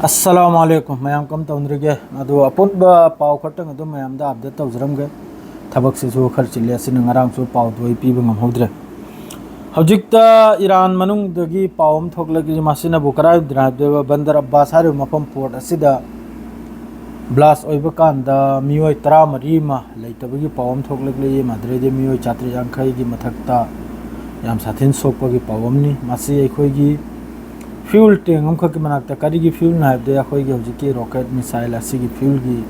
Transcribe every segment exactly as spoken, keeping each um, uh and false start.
ꯑꯁꯂꯥꯃꯨ ꯑꯂꯩꯀꯨꯝ꯫ ꯃꯌꯥꯝ ꯀꯝ ꯇꯧꯅꯔꯤꯒꯦ? ꯑꯗꯨ ꯑꯄꯨꯟꯕ ꯄꯥꯎ ꯈꯛꯇꯪ ꯑꯗꯨꯝ ꯃꯌꯥꯝꯗ ꯑꯞꯗꯦꯠ ꯇꯧꯖꯔꯝꯒꯦ꯫ ꯊꯕꯛꯁꯤꯁꯨ ꯈꯔ ꯆꯤꯜꯂꯦ, ꯑꯁꯤꯅ ꯉꯔꯥꯡꯁꯨ ꯄꯥꯎꯗꯨ ꯑꯩ ꯄꯤꯕ ꯉꯝꯍꯧꯗ꯭ꯔꯦ꯫ ꯍꯧꯖꯤꯛꯇ ꯏꯔꯥꯟ ꯃꯅꯨꯡꯗꯒꯤ ꯄꯥꯎ ꯑꯃ ꯊꯣꯛꯂꯛꯂꯤ꯫ ꯃꯁꯤꯅꯕꯨ ꯀꯗꯥꯏꯗꯅꯣ ꯍꯥꯏꯕꯗ, ꯕꯟꯗꯔ ꯑꯕꯥꯁ ꯍꯥꯏꯔꯤꯕ ꯃꯐꯝ, ꯄꯣꯔꯠ ꯑꯁꯤꯗ ꯕ꯭ꯂꯥꯁ ꯑꯣꯏꯕ ꯀꯥꯟꯗ ꯃꯤꯑꯣꯏ ꯇꯔꯥꯃꯔꯤ ꯑꯃ ꯂꯩꯇꯕꯒꯤ ꯄꯥꯎ ꯑꯃ ꯊꯣꯛꯂꯛꯂꯤ꯫ ꯃꯗꯨꯗꯩꯗꯤ ꯃꯤꯑꯣꯏ ꯆꯥꯇ꯭ꯔꯦꯠ ꯌꯥꯡꯈꯩꯒꯤ ꯃꯊꯛꯇ ꯌꯥꯝ ꯁꯥꯊꯤꯅ ꯁꯣꯛꯄꯒꯤ ꯄꯥꯎ ꯑꯃꯅꯤ꯫ ꯃꯁꯤ ꯑꯩꯈꯣꯏꯒꯤ ꯐ꯭ꯌꯨꯜ ꯇꯦꯡ ꯑꯃꯈꯛꯀꯤ ꯃꯅꯥꯛꯇ, ꯀꯔꯤꯒꯤ ꯐ꯭ꯌꯨꯜꯅꯣ ꯍꯥꯏꯕꯗ, ꯑꯩꯈꯣꯏꯒꯤ ꯍꯧꯖꯤꯛꯀꯤ ꯔꯣꯀꯦꯠ ꯃꯤꯁꯥꯏꯜ ꯑꯁꯤꯒꯤ ꯐ꯭ꯌꯨꯜꯒꯤ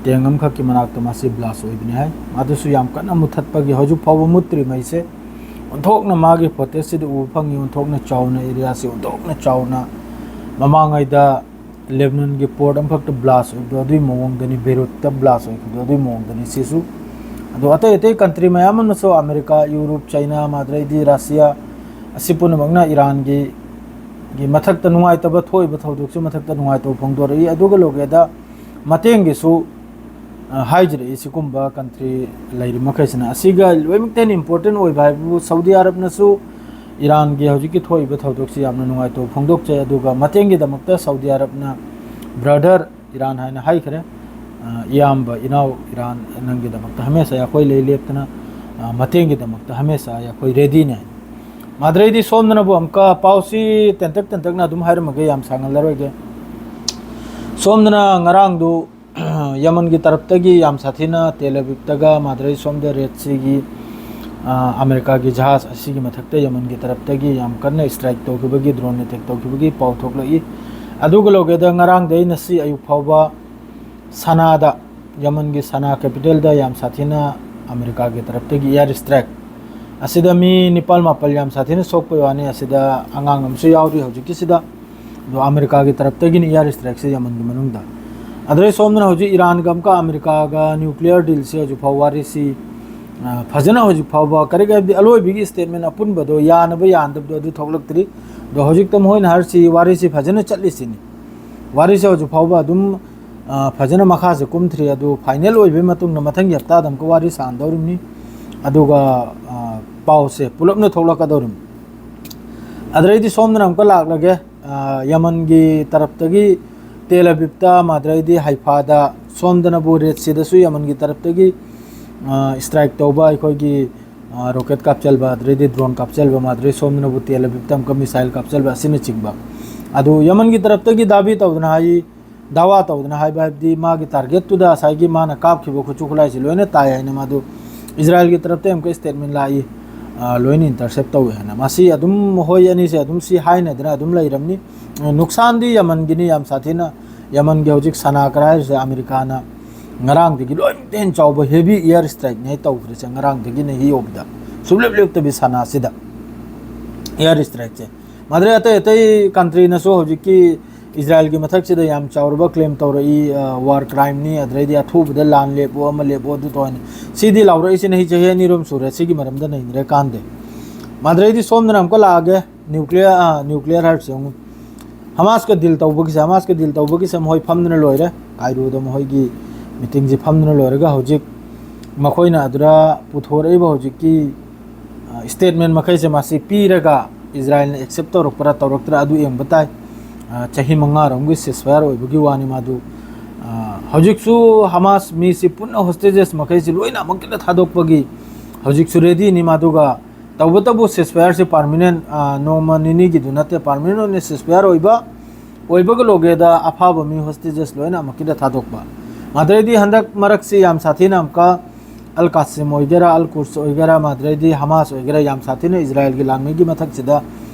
ꯇꯦꯡ ꯑꯃꯈꯛꯀꯤ ꯃꯅꯥꯛꯇ ꯃꯁꯤ ꯕ꯭ꯂꯥꯁ ꯑꯣꯏꯕꯅꯤ ꯍꯥꯏ꯫ ꯃꯗꯨꯁꯨ ꯌꯥꯝ ꯀꯟꯅ ꯃꯨꯊꯠꯄꯒꯤ, ꯍꯧꯖꯤꯛ ꯐꯥꯎꯕ ꯃꯨꯠꯇ꯭ꯔꯤ ꯃꯩꯁꯦ꯫ ꯑꯣꯟꯊꯣꯛꯅ ꯃꯥꯒꯤ ꯐꯣꯇꯦꯖꯁꯤꯗ ꯎꯕ ꯐꯪꯉꯤ, ꯑꯣꯟꯊꯣꯛꯅ ꯆꯥꯎꯅ, ꯑꯦꯔꯤꯌꯥꯁꯤ ꯑꯣꯟꯊꯣꯛꯅ ꯆꯥꯎꯅ꯫ ꯃꯃꯥꯡꯉꯩꯗ ꯂꯦꯕꯅꯟꯒꯤ ꯄꯣꯔꯠ ꯑꯃꯈꯛꯇ ꯕ꯭ꯂꯥꯁ ꯑꯣꯏꯕꯗꯣ, ꯑꯗꯨꯒꯤ ꯃꯑꯣꯡꯗꯅꯤ, ꯕꯦꯔꯨꯠꯇ ꯕ꯭ꯂꯥꯁ ꯑꯣꯏꯈꯤꯕꯗꯣ, ꯑꯗꯨꯒꯤ ꯃꯑꯣꯡꯗꯅꯤ ꯁꯤꯁꯨ꯫ ꯑꯗꯣ ꯑꯇꯩ ꯑꯇꯩ ꯀꯟꯇ꯭ꯔꯤ ꯃꯌꯥꯝ ꯑꯃꯅꯁꯨ, ꯑꯃꯦꯔꯤꯀꯥ, ꯌꯨꯔꯣꯞ, ꯆꯩꯅꯥ, ꯃꯗꯨꯗꯩꯗꯤ ꯔꯁꯤꯌꯥ, ꯑꯁꯤ ꯄꯨꯝꯅꯃꯛꯅ ꯏꯔꯥꯟꯒꯤ ꯒꯤ ꯃꯊꯛꯇ ꯅꯨꯡꯉꯥꯏꯇꯕ, ꯊꯣꯛꯏꯕ ꯊꯧꯗꯣꯛꯁꯤ ꯃꯊꯛꯇ ꯅꯨꯡꯉꯥꯏꯇꯕ ꯐꯣꯡꯗꯣꯔꯛꯏ꯫ ꯑꯗꯨꯒ ꯂꯣꯏꯒꯦꯗ ꯃꯇꯦꯡꯒꯤꯁꯨ, ꯑ, ꯍꯥꯏꯖꯔꯛꯏ꯫ ꯁꯤꯒꯨꯝꯕ ꯀꯟꯇ꯭ꯔꯤ ꯂꯩꯔꯤ ꯃꯈꯩꯁꯤꯅ, ꯑꯁꯤꯒ ꯂꯣꯏꯅꯃꯛꯇ ꯍꯦꯟꯅ ꯏꯝꯄꯣꯔꯇꯦꯟ ꯑꯣꯏꯕ ꯍꯥꯏꯕꯕꯨ, ꯁꯥꯎꯗꯤ ꯑꯔꯕꯅꯁꯨ ꯏꯔꯥꯟꯒꯤ ꯍꯧꯖꯤꯛꯀꯤ ꯊꯣꯛꯏꯕ ꯊꯧꯗꯣꯛꯁꯤ ꯌꯥꯝꯅ ꯅꯨꯡꯉꯥꯏꯇꯕ ꯐꯣꯡꯗꯣꯛꯆꯩ꯫ ꯑꯗꯨꯒ ꯃꯇꯦꯡꯒꯤꯗꯃꯛꯇ ꯁꯥꯎꯗꯤ ꯑꯔꯕꯅ, "ꯕ꯭ꯔꯗꯔ ꯏꯔꯥꯟ" ꯍꯥꯏꯅ ꯍꯥꯏꯈ꯭ꯔꯦ꯫ "ꯑ, ꯏꯌꯥꯝꯕ, ꯏꯅꯥꯎ ꯏꯔꯥꯟ, ꯅꯪꯒꯤꯗꯃꯛꯇ ꯍꯃꯦꯁꯥ ꯑꯩꯈꯣꯏ ꯂꯩ ꯂꯦꯞꯇꯅ, ꯑ, ꯃꯇꯦꯡꯒꯤꯗꯃꯛꯇ ꯍꯃꯦꯁꯥ ꯑꯩꯈꯣꯏ ꯔꯦꯗꯤꯅꯦ"꯫ ꯃꯗꯨꯗꯩꯗꯤ ꯁꯣꯝꯗꯅꯕꯨ ꯑꯃꯨꯛꯀ, ꯄꯥꯎꯁꯤ ꯇꯦꯟꯇꯛ ꯇꯦꯟꯇꯛꯅ ꯑꯗꯨꯝ ꯍꯥꯏꯔꯝꯃꯒꯦ, ꯌꯥꯝ ꯁꯥꯡꯍꯜꯂꯔꯣꯏꯒꯦ꯫ ꯁꯣꯝꯗꯅ ꯉꯔꯥꯡꯗꯨ ꯌꯃꯟꯒꯤ ꯇꯔꯞꯇꯒꯤ ꯌꯥꯝ ꯁꯥꯊꯤꯅ ꯇꯦꯜ ꯑꯕꯤꯕꯇꯒ, ꯃꯗꯨꯗꯩ ꯁꯣꯝꯗ ꯔꯦꯗ ꯁꯤꯒꯤ, ꯑ, ꯑꯃꯦꯔꯤꯀꯥꯒꯤ ꯖꯍꯥꯖ ꯑꯁꯤꯒꯤ ꯃꯊꯛꯇ ꯌꯃꯟꯒꯤ ꯇꯔꯞꯇꯒꯤ ꯌꯥꯝ ꯀꯟꯅ ꯏꯁꯇ꯭ꯔꯥꯏꯛ ꯇꯧꯈꯤꯕꯒꯤ, ꯗ꯭ꯔꯣꯟ ꯑꯦꯇꯦꯛ ꯇꯧꯈꯤꯕꯒꯤ ꯄꯥꯎ ꯊꯣꯛꯂꯛꯏ꯫ ꯑꯗꯨꯒ ꯂꯣꯏꯒꯦꯗ ꯉꯔꯥꯡꯗꯩ ꯉꯁꯤ ꯑꯌꯨꯛ ꯐꯥꯎꯕ ꯁꯅꯥꯗ, ꯌꯃꯟꯒꯤ ꯁꯅꯥ ꯀꯦꯄꯤꯇꯦꯜꯗ ꯌꯥꯝ ꯁꯥꯊꯤꯅ ꯑꯃꯦꯔꯤꯀꯥꯒꯤ ꯇꯔꯞꯇꯒꯤ ꯏꯌꯥꯔ ꯏꯁꯇ꯭ꯔꯥꯏꯛ ꯑꯁꯤꯗ ꯃꯤ ꯅꯤꯄꯥꯜ ꯃꯥꯄꯜ ꯌꯥꯝ ꯁꯥꯊꯤꯅ ꯁꯣꯛꯄꯩ ꯋꯥꯅꯤ꯫ ꯑꯁꯤꯗ ꯑꯉꯥꯡ ꯑꯃꯁꯨ ꯌꯥꯎꯔꯤ ꯍꯧꯖꯤꯛꯀꯤꯁꯤꯗ꯫ ꯑꯗꯣ ꯑꯃꯦꯔꯤꯀꯥꯒꯤ ꯇꯔꯞꯇꯒꯤꯅꯤ ꯏꯌꯥꯔ ꯏꯁꯇ꯭ꯔꯥꯏꯛꯁꯦ ꯌꯃꯟꯒꯤ ꯃꯅꯨꯡꯗ꯫ ꯑꯗꯨꯗꯩ ꯁꯣꯝꯗꯅ ꯍꯧꯖꯤꯛ ꯏꯔꯥꯟꯒ ꯑꯃꯨꯛꯀ ꯑꯃꯦꯔꯤꯀꯥꯒ ꯅ꯭ꯌꯨꯀ꯭ꯂꯤꯌꯔ ꯗꯤꯜꯁꯦ ꯍꯧꯖꯤꯛ ꯐꯥꯎ ꯋꯥꯔꯤꯁꯤ, ꯑ, ꯐꯖꯅ ꯍꯧꯖꯤꯛ ꯐꯥꯎꯕ, ꯀꯔꯤ ꯍꯥꯏꯕꯗꯤ ꯑꯂꯣꯏꯕꯒꯤ ꯏꯁꯇꯦꯠꯃꯦꯟ ꯑꯄꯨꯟꯕꯗꯣ, ꯌꯥꯅꯕ ꯌꯥꯅꯗꯕꯗꯣ, ꯑꯗꯨ ꯊꯣꯛꯂꯛꯇ꯭ꯔꯤ꯫ ꯑꯗꯣ ꯍꯧꯖꯤꯛꯇ ꯃꯈꯣꯏꯅ ꯍꯥꯏꯔꯤꯁꯤ, ꯋꯥꯔꯤꯁꯤ ꯐꯖꯅ ꯆꯠꯂꯤꯁꯤꯅꯤ꯫ ꯋꯥꯔꯤꯁꯦ ꯍꯧꯖꯤꯛ ꯐꯥꯎꯕ ꯑꯗꯨꯝ, ꯑ, ꯐꯖꯅ ꯃꯈꯥꯁꯦ ꯀꯨꯝꯊ꯭ꯔꯤ꯫ ꯑꯗꯨ ꯐꯥꯏꯅꯦꯜ ꯑꯣꯏꯕꯒꯤ ꯃꯇꯨꯡꯗ ꯃꯊꯪꯒꯤ ꯍꯞꯇꯥꯗ ꯑꯃꯨꯛꯀ ꯋꯥꯔꯤ ꯁꯥꯟꯅꯗꯧꯔꯤꯕꯅꯤ꯫ ꯑꯗꯨꯒ, ꯑ, ꯄꯥꯎꯁꯦ ꯄꯨꯂꯞꯅ ꯊꯣꯛꯂꯛꯀꯗꯧꯔꯤꯕꯅꯤ꯫ ꯑꯗꯨꯗꯩꯗꯤ ꯁꯣꯝꯗꯅ ꯑꯃꯨꯛꯀ ꯂꯥꯛꯂꯒꯦ꯫ ꯌꯃꯟꯒꯤ ꯇꯔꯞꯇꯒꯤ ꯇꯦꯜ ꯑꯕꯤꯕꯇ, ꯃꯥꯗ꯭ꯔꯩꯗꯤ ꯍꯩꯐꯥꯗ, ꯁꯣꯝꯗꯅꯕꯨ ꯔꯦꯗ ꯁꯤꯗꯁꯨ ꯌꯃꯟꯒꯤ ꯇꯔꯞꯇꯒꯤ ꯁ꯭ꯇ꯭ꯔꯥꯏꯛ ꯇꯧꯕ, ꯑꯩꯈꯣꯏꯒꯤ ꯔꯣꯀꯦꯠ ꯀꯥꯞꯆꯟꯕ, ꯑꯗꯨꯗꯩꯗꯤ ꯗ꯭ꯔꯣꯟ ꯀꯥꯞꯆꯟꯕ, ꯃꯥꯗ꯭ꯔꯩ ꯁꯣꯝꯗꯅꯕꯨ ꯇꯦꯜ ꯑꯕꯤꯕꯇ ꯑꯃꯨꯛꯀ ꯃꯤꯁꯥꯏꯜ ꯀꯥꯞꯆꯟꯕ ꯑꯁꯤꯅꯆꯤꯡꯕ꯫ ꯑꯗꯨ ꯌꯃꯟꯒꯤ ꯇꯔꯞꯇꯒꯤ ꯗꯥꯕꯤ ꯇꯧꯗꯅ ꯍꯥꯏ, ꯗꯥꯋꯥ ꯇꯧꯗꯅ ꯍꯥꯏꯕ ꯍꯥꯏꯕꯗꯤ ꯃꯥꯒꯤ ꯇꯥꯔꯒꯦꯠꯇꯨꯗ ꯉꯁꯥꯏꯒꯤ ꯃꯥꯅ ꯀꯥꯞꯈꯤꯕ ꯈꯨꯠꯁꯨ ꯈꯨꯠꯂꯥꯏꯁꯤ ꯂꯣꯏꯅ ꯇꯥꯏ ꯍꯥꯏꯅ ꯃꯥꯗꯨ ꯏꯖꯔꯥꯏꯜꯒꯤ ꯇꯔꯞꯇ ꯑꯃꯨꯛꯀ ꯁ꯭ꯇꯦꯠꯃꯦꯟ ꯂꯥꯛꯏ, ꯂꯣꯏꯅ ꯏꯟꯇꯔꯁꯦꯞ ꯇꯧꯏ ꯍꯥꯏꯅ꯫ ꯃꯁꯤ ꯑꯗꯨꯝ ꯃꯈꯣꯏ ꯑꯅꯤꯁꯦ ꯑꯗꯨꯝ ꯁꯤ ꯍꯥꯏꯅꯗꯅ ꯑꯗꯨꯝ ꯂꯩꯔꯝꯅꯤ꯫ ꯅꯨꯛꯁꯥꯟꯗꯤ ꯌꯃꯟꯒꯤꯅꯤ ꯌꯥꯝ ꯁꯥꯊꯤꯅ꯫ ꯌꯃꯟꯒꯤ ꯍꯧꯖꯤꯛ ꯁꯅꯥ ꯀꯔꯥꯏꯁꯦ ꯑꯃꯦꯔꯤꯀꯥꯅ ꯉꯔꯥꯡꯗꯒꯤ ꯂꯣꯏꯅ ꯍꯦꯟꯅ ꯆꯥꯎꯕ ꯍꯦꯚꯤ ꯏꯌꯥꯔ ꯁ꯭ꯇ꯭ꯔꯥꯏꯛꯅꯦ ꯇꯧꯈ꯭ꯔꯤꯁꯦ, ꯉꯔꯥꯡꯗꯒꯤꯅ ꯍꯤꯌꯣꯕꯗ ꯁꯨꯡꯂꯦꯞ ꯂꯦꯞꯇꯕꯤ ꯁꯅꯥꯁꯤꯗ ꯏꯌꯥꯔ ꯁ꯭ꯇ꯭ꯔꯥꯏꯛꯁꯦ꯫ ꯃꯥꯗ꯭ꯔꯦ ꯑꯇꯩ ꯑꯇꯩ ꯀꯟꯇ꯭ꯔꯤꯅꯁꯨ ꯍꯧꯖꯤꯛꯀꯤ ꯏꯖꯔꯥꯏꯜꯒꯤ ꯃꯊꯛꯁꯤꯗ ꯌꯥꯝ ꯆꯥꯎꯔꯕ ꯀ꯭ꯂꯦꯝ ꯇꯧꯔꯛꯏ, ꯋꯥꯔ ꯀ꯭ꯔꯥꯏꯝꯅꯤ, ꯑꯗꯨꯗꯩꯗꯤ ꯑꯊꯨꯕꯗ ꯂꯥꯟ ꯂꯦꯞꯄꯣ, ꯑꯃ ꯂꯦꯞꯄꯣ, ꯑꯗꯨ ꯇꯧꯅꯤ꯫ ꯁꯤꯗꯤ ꯂꯥꯎꯔꯛꯏꯁꯤꯅ ꯍꯤ ꯆꯍꯤ ꯑꯅꯤ ꯑꯍꯨꯝ ꯁꯨꯔꯦ ꯁꯤꯒꯤ ꯃꯔꯝꯗ ꯅꯩꯅꯔꯦ ꯀꯥꯟꯗꯦ꯫ ꯃꯥꯗ꯭ꯔꯦꯗꯤ ꯁꯣꯝꯗꯅ ꯑꯃꯨꯛꯀ ꯂꯥꯛꯑꯒꯦ, ꯅ꯭ꯌꯨꯀ꯭ꯂꯤꯌꯔ ꯅ꯭ꯌꯨꯀ꯭ꯂꯤꯌꯔ ꯍꯥꯏꯔꯁꯤ ꯌꯦꯡꯉꯨ꯫ ꯍꯃꯥꯁꯀ ꯗꯤꯜ ꯇꯧꯕꯒꯤꯁꯦ, ꯍꯃꯥꯁꯀ ꯗꯤꯜ ꯇꯧꯕꯒꯤꯁꯦ ꯃꯈꯣꯏ ꯐꯝꯗꯨꯅ ꯂꯣꯏꯔꯦ꯫ ꯀꯥꯏꯔꯣꯗ ꯃꯈꯣꯏꯒꯤ ꯃꯤꯇꯤꯡꯁꯦ ꯐꯝꯗꯨꯅ ꯂꯣꯏꯔꯒ ꯍꯧꯖꯤꯛ ꯃꯈꯣꯏꯅ ꯑꯗꯨꯗ ꯄꯨꯊꯣꯔꯛꯏꯕ ꯍꯧꯖꯤꯛꯀꯤ ꯁ꯭ꯇꯦꯠꯃꯦꯟ ꯃꯈꯩꯁꯦ ꯃꯁꯤ ꯄꯤꯔꯒ ꯏꯖꯔꯥꯏꯜꯅ ꯑꯦꯛꯁꯦꯞ ꯇꯧꯔꯛꯄ꯭ꯔꯥ ꯇꯧꯔꯛꯇ꯭ꯔꯥ ꯑꯗꯨ ꯌꯦꯡꯕ ꯇꯥꯏ꯫ ꯆꯍꯤ ꯃꯉꯥꯔꯣꯝꯒꯤ ꯁꯤꯁꯐꯥꯌꯔ ꯑꯣꯏꯕꯒꯤ ꯋꯥꯅꯤ ꯃꯥꯗꯨ꯫ ꯍꯧꯖꯤꯛꯁꯨ ꯍꯃꯥꯁ ꯃꯤꯁꯤ ꯄꯨꯟꯅ ꯍꯣꯁꯇꯦꯖꯦꯁ ꯃꯈꯩꯁꯤ ꯂꯣꯏꯅ ꯑꯃꯨꯛꯀꯤꯗ ꯊꯥꯗꯣꯛꯄꯒꯤ ꯍꯧꯖꯤꯛꯁꯨ ꯔꯦꯗꯤꯅꯤ ꯃꯥꯗꯨꯒ꯫ ꯇꯧꯕꯇꯕꯨ ꯁꯤꯁꯐꯥꯌꯔꯁꯤ ꯄꯥꯔꯃꯤꯅꯦꯟ, ꯅꯣꯡꯃ ꯅꯤꯅꯤꯒꯤꯗꯨ ꯅꯠꯇꯦ, ꯄꯥꯔꯃꯤꯅꯦꯟ ꯑꯣꯏꯅ ꯁꯤꯁꯐꯥꯌꯔ ꯑꯣꯏꯕ, ꯑꯣꯏꯕꯒ ꯂꯣꯒꯦꯗ ꯑꯐꯥꯕ ꯃꯤ ꯍꯣꯁꯇꯦꯖꯦꯁ ꯂꯣꯏꯅ ꯑꯃꯨꯛꯀꯤꯗ ꯊꯥꯗꯣꯛꯄ꯫ ꯃꯥꯗ꯭ꯔꯦꯗꯤ ꯍꯟꯗꯛ ꯃꯔꯛꯁꯤ ꯌꯥꯝ ꯁꯥꯊꯤꯅ ꯑꯃꯨꯛꯀ ꯑꯜ ꯀꯥꯁꯤꯝ ꯑꯣꯏꯒꯦꯔꯥ, ꯑꯜ ꯀꯨꯔꯁ ꯑꯣꯏꯒꯦꯔꯥ, ꯃꯥꯗ꯭ꯔꯦꯗꯤ ꯍꯃꯥꯁ ꯑꯣꯏꯒꯦꯔꯥ, ꯌꯥꯝ ꯁꯥꯊꯤꯅ ꯏꯖꯔꯥꯏꯜꯒꯤ ꯂꯥꯟꯃꯤꯒꯤ ꯃꯊꯛꯁꯤꯗ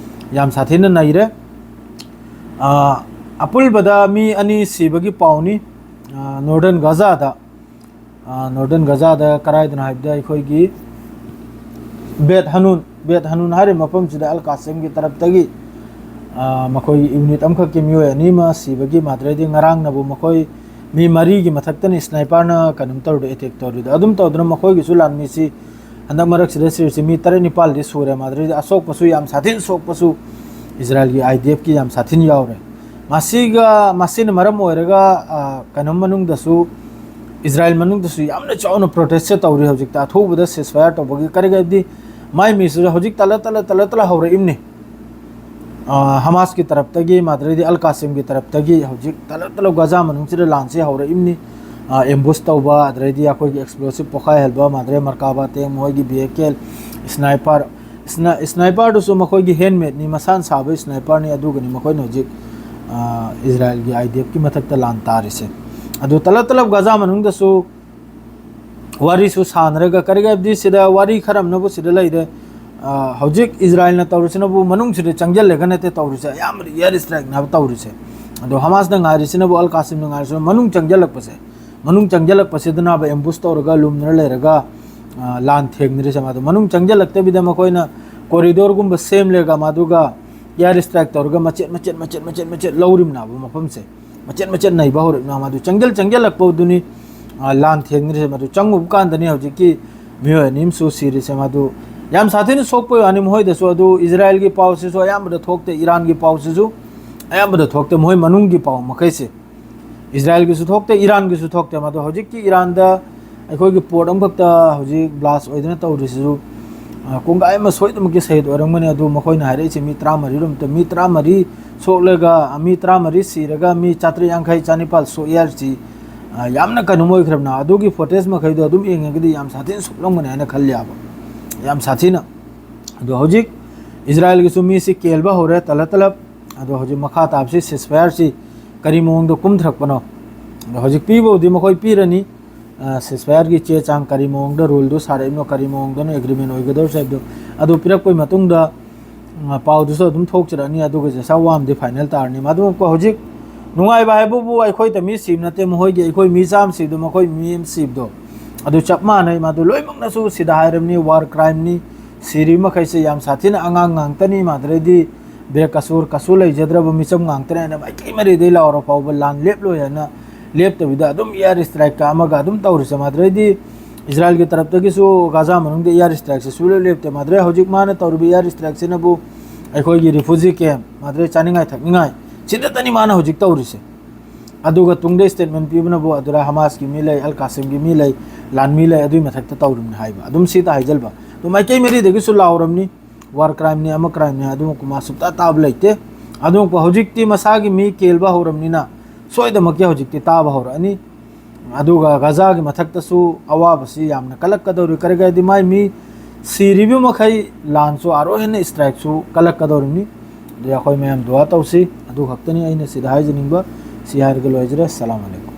ꯌꯥꯝ ꯁꯥꯊꯤꯅ ꯅꯩꯔꯦ꯫ ꯑꯄꯨꯟꯕꯗ ꯃꯤ ꯑꯅꯤ ꯁꯤꯕꯒꯤ ꯄꯥꯎꯅꯤ꯫ ꯅꯣꯔꯗꯔꯟ ꯒꯖꯥꯗ, ꯅꯣꯔꯗꯔꯟ ꯒꯖꯥꯗ ꯀꯔꯥꯏꯗꯅꯣ ꯍꯥꯏꯕꯗ ꯑꯩꯈꯣꯏꯒꯤ ꯕꯦꯠ ꯍꯅꯨꯟ, ꯕꯦꯠ ꯍꯅꯨꯟ ꯍꯥꯏꯔꯤꯕ ꯃꯐꯝꯁꯤꯗ ꯑꯜ ꯀꯥꯁꯤꯝꯒꯤ ꯇꯔꯞꯇꯒꯤ ꯃꯈꯣꯏꯒꯤ ꯌꯨꯅꯤꯠ ꯑꯃꯈꯛꯀꯤ ꯃꯤꯑꯣꯏ ꯑꯅꯤ ꯑꯃ ꯁꯤꯕꯒꯤ, ꯃꯥꯗ꯭ꯔꯦꯗꯤ ꯉꯔꯥꯡꯅꯕꯨ ꯃꯈꯣꯏ ꯃꯤ ꯃꯔꯤꯒꯤ ꯃꯊꯛꯇꯅꯤ ꯁ꯭ꯅꯥꯏꯄꯔꯅ ꯀꯩꯅꯣꯝ ꯇꯧꯔꯤꯗꯣ, ꯑꯦꯇꯦꯛ ꯇꯧꯔꯤꯗꯣ꯫ ꯑꯗꯨꯝ ꯇꯧꯗꯅ ꯃꯈꯣꯏꯒꯤꯁꯨ ꯂꯥꯟꯃꯤꯁꯤ ꯍꯟꯗꯛ ꯃꯔꯛꯁꯤꯗ ꯁꯤꯔꯤꯁꯤ ꯃꯤ ꯇꯔꯦꯠ ꯅꯤꯄꯥꯜꯗꯤ ꯁꯨꯔꯦ꯫ ꯃꯥꯗ꯭ꯔꯦꯗꯤ ꯑꯁꯣꯛꯄꯁꯨ ꯌꯥꯝ ꯁꯥꯊꯤꯅ ꯁꯣꯛꯄꯁꯨ ꯏꯖꯔꯥꯏꯜꯒꯤ ꯑꯥꯏ ꯗꯤ ꯑꯦꯐꯀꯤ ꯌꯥꯝ ꯁꯥꯊꯤꯅ ꯌꯥꯎꯔꯦ꯫ ꯃꯁꯤꯒ, ꯃꯁꯤꯅ ꯃꯔꯝ ꯑꯣꯏꯔꯒ ꯀꯩꯅꯣ ꯃꯅꯨꯡꯗꯁꯨ, ꯏꯖꯔꯥꯏꯜ ꯃꯅꯨꯡꯗꯁꯨ ꯌꯥꯝꯅ ꯆꯥꯎꯅ ꯄ꯭ꯔꯣꯇꯦꯁꯁꯦ ꯇꯧꯔꯤ ꯍꯧꯖꯤꯛꯇ, ꯑꯊꯨꯕꯗ ꯁꯤꯁꯐꯥꯌꯔ ꯇꯧꯕꯒꯤ꯫ ꯀꯔꯤꯒꯤ ꯍꯥꯏꯕꯗꯤ ꯃꯥꯏ ꯃꯤꯁꯤꯁꯨ ꯍꯧꯖꯤꯛ ꯇꯂ ꯇꯂ ꯇꯂ ꯇꯂ ꯍꯧꯔꯛꯏꯕꯅꯤ꯫ ꯍꯃꯥꯁꯀꯤ ꯇꯔꯞꯇꯒꯤ ꯃꯥꯗ꯭ꯔꯩꯗꯤ ꯑꯜ ꯀꯥꯁꯤꯝꯒꯤ ꯇꯔꯞꯇꯒꯤ ꯍꯧꯖꯤꯛ ꯇꯂꯞ ꯇꯂꯞ ꯒꯖꯥ ꯃꯅꯨꯡꯁꯤꯗ ꯂꯥꯟꯁꯤ ꯍꯧꯔꯛꯏꯕꯅꯤ꯫ ꯑꯦꯝꯕꯨꯁ ꯇꯧꯕ, ꯑꯗꯩꯗꯤ ꯑꯩꯈꯣꯏꯒꯤ ꯑꯦꯛꯁꯄ꯭ꯂꯣꯁꯤꯞ ꯄꯣꯈꯥꯏꯍꯟꯕ, ꯃꯥꯗ꯭ꯔꯩ ꯃꯔꯀꯥꯕꯥ ꯇꯦꯡ, ꯃꯈꯣꯏꯒꯤ ꯚꯤ ꯑꯦ ꯀꯦ ꯑꯦꯜ ꯏꯁꯅꯥꯏꯄꯔ, ꯏꯁꯅꯥꯏꯄꯔꯗꯨꯁꯨ ꯃꯈꯣꯏꯒꯤ ꯍꯦꯟꯃꯦꯠꯅꯤ, ꯃꯁꯥꯅ ꯁꯥꯕ ꯏꯁꯅꯥꯏꯄꯔꯅꯤ꯫ ꯑꯗꯨꯒꯅꯤ ꯃꯈꯣꯏꯅ ꯍꯧꯖꯤꯛ ꯏꯁꯔꯥꯏꯜꯒꯤ ꯑꯥꯏ ꯗꯤ ꯑꯦꯐꯀꯤ ꯃꯊꯛꯇ ꯂꯥꯟ ꯇꯥꯔꯤꯁꯦ꯫ ꯑꯗꯨ ꯇꯂꯞ ꯇꯂꯞ ꯒꯖꯥ ꯃꯅꯨꯡꯗꯁꯨ ꯋꯥꯔꯤꯁꯨ ꯁꯥꯟꯅꯔꯒ, ꯀꯔꯤꯒꯤ ꯍꯥꯏꯕꯗꯤ ꯁꯤꯗ ꯋꯥꯔꯤ ꯈꯔ ꯑꯃꯅꯕꯨ ꯁꯤꯗ ꯂꯩꯔꯦ꯫ ꯍꯧꯖꯤꯛ ꯏꯁꯔꯥꯏꯜꯅ ꯇꯧꯔꯤꯁꯤꯅꯕꯨ ꯃꯅꯨꯡꯁꯤꯗ ꯆꯪꯁꯤꯜꯂꯒ ꯅꯠꯇꯦ ꯇꯧꯔꯤꯁꯦ, ꯑꯌꯥꯝꯕꯗꯤ ꯑꯦꯌꯔ ꯏꯁꯇ꯭ꯔꯥꯏꯛꯅꯦꯕ ꯇꯧꯔꯤꯁꯦ꯫ ꯑꯗꯣ ꯍꯃꯥꯁꯅ ꯉꯥꯏꯔꯤꯁꯤꯅꯕꯨ, ꯑꯜ ꯀꯥꯁꯤꯝꯅ ꯉꯥꯏꯔꯤꯁꯤꯅꯕꯨ ꯃꯅꯨꯡ ꯆꯪꯁꯤꯜꯂꯛꯄꯁꯦ, ꯃꯅꯨꯡ ꯆꯪꯁꯤꯜꯂꯛꯄꯁꯤꯗꯅꯕ ꯑꯦꯝꯕꯨꯁ ꯇꯧꯔꯒ ꯂꯨꯝꯗꯅ ꯂꯩꯔꯒ ꯂꯥꯟ ꯊꯦꯡꯅꯔꯤꯁꯦ꯫ ꯃꯥꯗꯣ ꯃꯅꯨꯡ ꯆꯪꯁꯤꯜꯂꯛꯇꯕꯤꯗ ꯃꯈꯣꯏꯅ ꯀꯣꯔꯤꯗꯣꯔꯒꯨꯝꯕ ꯁꯦꯝꯂꯒ ꯃꯗꯨꯒ ꯑꯦꯌꯔ ꯏꯁꯇ꯭ꯔꯥꯏꯛ ꯇꯧꯔꯒ ꯃꯆꯦꯠ ꯃꯆꯦꯠ ꯃꯆꯦꯠ ꯃꯆꯦꯠ ꯃꯆꯦꯠ ꯂꯧꯔꯤꯕꯅꯦꯕ ꯃꯐꯝꯁꯦ꯫ ꯃꯆꯦꯠ ꯃꯆꯦꯠ ꯅꯩꯕ ꯍꯧꯔꯛꯏꯕꯅ ꯃꯗꯨ ꯆꯪꯁꯤꯜ ꯆꯪꯁꯤꯜꯂꯛꯄꯗꯨꯅꯤ ꯂꯥꯟ ꯊꯦꯡꯅꯔꯤꯁꯦ꯫ ꯃꯗꯨ ꯆꯪꯉꯨꯕ ꯀꯥꯟꯗꯅꯤ ꯍꯧꯖꯤꯛꯀꯤ ꯃꯤꯑꯣꯏ ꯑꯅꯤ ꯑꯃꯁꯨ ꯁꯤꯔꯤꯁꯦ꯫ ꯃꯗꯨ ꯌꯥꯝ ꯁꯥꯊꯤꯅ ꯁꯣꯛꯄ ꯋꯥꯅꯤ ꯃꯈꯣꯏꯗꯁꯨ꯫ ꯑꯗꯨ ꯏꯁꯔꯥꯏꯜꯒꯤ ꯄꯥꯎꯁꯤꯁꯨ ꯑꯌꯥꯝꯕꯗ ꯊꯣꯛꯇꯦ, ꯏꯔꯥꯟꯒꯤ ꯄꯥꯎꯁꯤꯁꯨ ꯑꯌꯥꯝꯕꯗ ꯊꯣꯛꯇꯦ, ꯃꯈꯣꯏ ꯃꯅꯨꯡꯒꯤ ꯄꯥꯎ ꯃꯈꯩꯁꯦ꯫ ꯏꯁꯔꯥꯏꯜꯒꯤꯁꯨ ꯊꯣꯛꯇꯦ, ꯏꯔꯥꯟꯒꯤꯁꯨ ꯊꯣꯛꯇꯦ꯫ ꯃꯗꯨ ꯍꯧꯖꯤꯛꯀꯤ ꯏꯔꯥꯟꯗ ꯑꯩꯈꯣꯏꯒꯤ ꯄꯣꯔꯠ ꯑꯃꯈꯛꯇ ꯍꯧꯖꯤꯛ ꯕ꯭ꯂꯥꯁ ꯑꯣꯏꯗꯅ ꯇꯧꯔꯤꯁꯤꯁꯨ ꯀꯣꯡꯒꯥꯏ ꯑꯃ ꯁꯣꯏꯗꯅꯃꯛꯀꯤ ꯁꯍꯤꯗ ꯑꯣꯏꯔꯝꯒꯅꯤ꯫ ꯑꯗꯨ ꯃꯈꯣꯏꯅ ꯍꯥꯏꯔꯛꯏꯁꯦ ꯃꯤ ꯇꯔꯥꯃꯔꯤ ꯔꯣꯝꯇ, ꯃꯤ ꯇꯔꯥꯃꯔꯤ ꯁꯣꯛꯂꯒ, ꯃꯤ ꯇꯔꯥꯃꯔꯤ ꯁꯤꯔꯒ ꯃꯤ ꯆꯥꯇ꯭ꯔꯦꯠ ꯌꯥꯡꯈꯩ ꯆꯥꯅꯤꯄꯥꯜ ꯁꯣꯛꯏ ꯍꯥꯏꯔꯤꯁꯤ ꯌꯥꯝꯅ ꯀꯩꯅꯣꯝ ꯑꯣꯏꯈ꯭ꯔꯕꯅ꯫ ꯑꯗꯨꯒꯤ ꯐꯣꯇꯦꯖ ꯃꯈꯩꯗꯣ ꯑꯗꯨꯝ ꯌꯦꯡꯉꯒꯗꯤ ꯌꯥꯝ ꯁꯥꯊꯤꯅ ꯁꯣꯛꯂꯝꯒꯅꯤ ꯍꯥꯏꯅ ꯈꯜꯂꯦꯕ, ꯌꯥꯝ ꯁꯥꯊꯤꯅ꯫ ꯑꯗꯣ ꯍꯧꯖꯤꯛ ꯏꯁꯔꯥꯏꯜꯒꯤꯁꯨ ꯃꯤꯁꯤ ꯀꯦꯜꯕ ꯍꯧꯔꯦ ꯇꯂꯞ ꯇꯂꯞ꯫ ꯑꯗꯣ ꯍꯧꯖꯤꯛ ꯃꯈꯥ ꯇꯥꯕꯁꯤ ꯁꯤꯁꯐꯥꯌꯔꯁꯤ ꯀꯔꯤ ꯃꯑꯣꯡꯗ ꯀꯨꯝꯊꯔꯛꯄꯅꯣ? ꯑꯗꯣ ꯍꯧꯖꯤꯛ ꯄꯤꯕꯕꯨꯗꯤ ꯃꯈꯣꯏ ꯄꯤꯔꯅꯤ, ꯁꯤꯁꯐꯥꯌꯔꯒꯤ ꯆꯦ ꯆꯥꯡ ꯀꯔꯤ ꯃꯑꯣꯡꯗ ꯔꯨꯜꯗꯨ ꯁꯥꯔꯛꯏꯕꯅꯣ, ꯀꯔꯤ ꯃꯑꯣꯡꯗꯅꯣ ꯑꯦꯒ꯭ꯔꯤꯃꯦꯟ ꯑꯣꯏꯒꯗꯧꯔꯤꯁꯦ ꯍꯥꯏꯕꯗꯣ꯫ ꯑꯗꯨ ꯄꯤꯔꯛꯄꯩ ꯃꯇꯨꯡꯗ ꯄꯥꯎꯗꯨꯁꯨ ꯑꯗꯨꯝ ꯊꯣꯛꯆꯔꯛꯑꯅꯤ꯫ ꯑꯗꯨꯒ ꯖꯁꯥ ꯋꯥꯝꯗꯤ ꯐꯥꯏꯅꯦꯜ ꯇꯥꯔꯅꯤ꯫ ꯃꯗꯨ ꯍꯧꯖꯤꯛ ꯅꯨꯡꯉꯥꯏꯕ ꯍꯥꯏꯕꯕꯨ ꯑꯩꯈꯣꯏꯗ ꯃꯤ ꯁꯤꯕ ꯅꯠꯇꯦ, ꯃꯈꯣꯏꯒꯤ ꯑꯩꯈꯣꯏ ꯃꯤ ꯆꯥꯝꯃ ꯁꯤꯕꯗꯣ ꯃꯈꯣꯏ ꯃꯤ ꯑꯃ ꯁꯤꯕꯗꯣ ꯑꯗꯨ ꯆꯞ ꯃꯥꯟꯅꯩ꯫ ꯃꯗꯨ ꯂꯣꯏꯅꯃꯛꯅꯁꯨ ꯁꯤꯗ ꯍꯥꯏꯔꯕꯅꯤ, ꯋꯥꯔ ꯀ꯭ꯔꯥꯏꯝꯅꯤ꯫ ꯁꯤꯔꯤꯕ ꯃꯈꯩꯁꯦ ꯌꯥꯝ ꯁꯥꯊꯤꯅ ꯑꯉꯥꯡ ꯉꯥꯛꯇꯅꯤ꯫ ꯃꯥꯗ꯭ꯔꯩꯗꯤ ꯕꯦꯀꯁꯨꯔ ꯀꯁꯨ ꯂꯩꯖꯗ꯭ꯔꯕ ꯃꯤꯆꯝ ꯉꯥꯛꯇꯅꯤ ꯍꯥꯏꯅ ꯃꯥꯏꯀꯩ ꯃꯔꯤꯗꯩ ꯂꯥꯎꯔ ꯐꯥꯎꯕ ꯂꯥꯟ ꯂꯦꯞꯂꯣꯏ ꯍꯥꯏꯅ ꯂꯦꯞꯇꯕꯤꯗ ꯑꯗꯨꯝ ꯑꯦꯌꯔ ꯏꯁꯇ꯭ꯔꯥꯏꯛꯀ ꯑꯃꯒ ꯑꯗꯨꯝ ꯇꯧꯔꯤꯁꯦ꯫ ꯃꯥꯗ꯭ꯔꯩꯗꯤ ꯏꯁꯔꯥꯏꯜꯒꯤ ꯇꯔꯞꯇꯒꯤꯁꯨ ꯒꯥꯖꯥ ꯃꯅꯨꯡꯗ ꯑꯦꯌꯔ ꯏꯁꯇ꯭ꯔꯥꯏꯛꯁꯦ ꯁꯨꯡꯂꯦꯞ ꯂꯦꯞꯇꯦ꯫ ꯃꯥꯗ꯭ꯔꯩ ꯍꯧꯖꯤꯛ ꯃꯥꯅ ꯇꯧꯔꯤꯕ ꯑꯦꯌꯔ ꯏꯁꯇ꯭ꯔꯥꯏꯛꯁꯤꯅꯕꯨ ꯑꯩꯈꯣꯏꯒꯤ ꯔꯤꯐ꯭ꯌꯨꯖꯤ ꯀꯦꯝ, ꯃꯥꯗ꯭ꯔꯩ ꯆꯥꯅꯤꯡꯉꯥꯏ ꯊꯛꯅꯤꯡꯉꯥꯏ ꯁꯤꯗꯇꯅꯤ ꯃꯥꯅ ꯍꯧꯖꯤꯛ ꯇꯧꯔꯤꯁꯦ꯫ ꯑꯗꯨꯒ ꯇꯨꯡꯗ ꯏꯁꯇꯦꯠꯃꯦꯟ ꯄꯤꯕꯅꯕꯨ ꯑꯗꯨꯗ ꯍꯃꯥꯁꯀꯤ ꯃꯤ ꯂꯩ, ꯑꯜ ꯀꯥꯁꯤꯝꯒꯤ ꯃꯤ ꯂꯩ, ꯂꯥꯟꯃꯤ ꯂꯩ, ꯑꯗꯨꯒꯤ ꯃꯊꯛꯇ ꯇꯧꯔꯤꯕꯅꯤ ꯍꯥꯏꯕ ꯑꯗꯨꯝ ꯁꯤꯗ ꯍꯥꯏꯖꯜꯕ꯫ ꯑꯗꯨ ꯃꯥꯏꯀꯩ ꯃꯔꯤꯗꯒꯤꯁꯨ ꯂꯥꯎꯔꯝꯅꯤ꯫ ꯋꯥꯔ ꯀ꯭ꯔꯥꯏꯝꯅꯤ, ꯑꯃ ꯀ꯭ꯔꯥꯏꯝꯅꯤ, ꯑꯗꯨꯃꯛꯄ ꯃꯥ ꯁꯨꯛꯇꯥ ꯇꯥꯕ ꯂꯩꯇꯦ꯫ ꯑꯗꯨꯃꯛꯄ ꯍꯧꯖꯤꯛꯇꯤ ꯃꯁꯥꯒꯤ ꯃꯤ ꯀꯦꯜꯕ ꯍꯧꯔꯕꯅꯤꯅ ꯁꯣꯏꯗꯃꯛꯀꯤ ꯍꯧꯖꯤꯛꯇꯤ ꯇꯥꯕ ꯍꯧꯔꯛꯑꯅꯤ꯫ ꯑꯗꯨꯒ ꯒꯖꯥꯒꯤ ꯃꯊꯛꯇꯁꯨ ꯑꯋꯥꯕꯁꯤ ꯌꯥꯝꯅ ꯀꯜꯂꯛꯀꯗꯧꯔꯤ꯫ ꯀꯔꯤꯒꯤꯗꯤ ꯃꯥꯏ ꯃꯤ ꯁꯤꯔꯤꯕ ꯃꯈꯩ ꯂꯥꯟꯁꯨ ꯑꯥꯔꯣ ꯍꯦꯟꯅ ꯏꯁꯇ꯭ꯔꯥꯏꯛꯁꯨ ꯀꯜꯂꯛꯀꯗꯧꯔꯤꯕꯅꯤ꯫ ꯑꯗꯨ ꯑꯩꯈꯣꯏ ꯃꯌꯥꯝ ꯗꯨꯋꯥ ꯇꯧꯁꯤ꯫ ꯑꯗꯨ ꯈꯛꯇꯅꯤ ꯑꯩꯅ ꯁꯤꯗ ꯍꯥꯏꯖꯅꯤꯡꯕ꯫ ꯁꯤ ꯍꯥꯏꯔꯒ ꯂꯣꯏꯖꯔꯦ꯫ ꯑꯁꯂꯥꯃꯨ ꯑꯂꯩꯀꯨꯝ꯫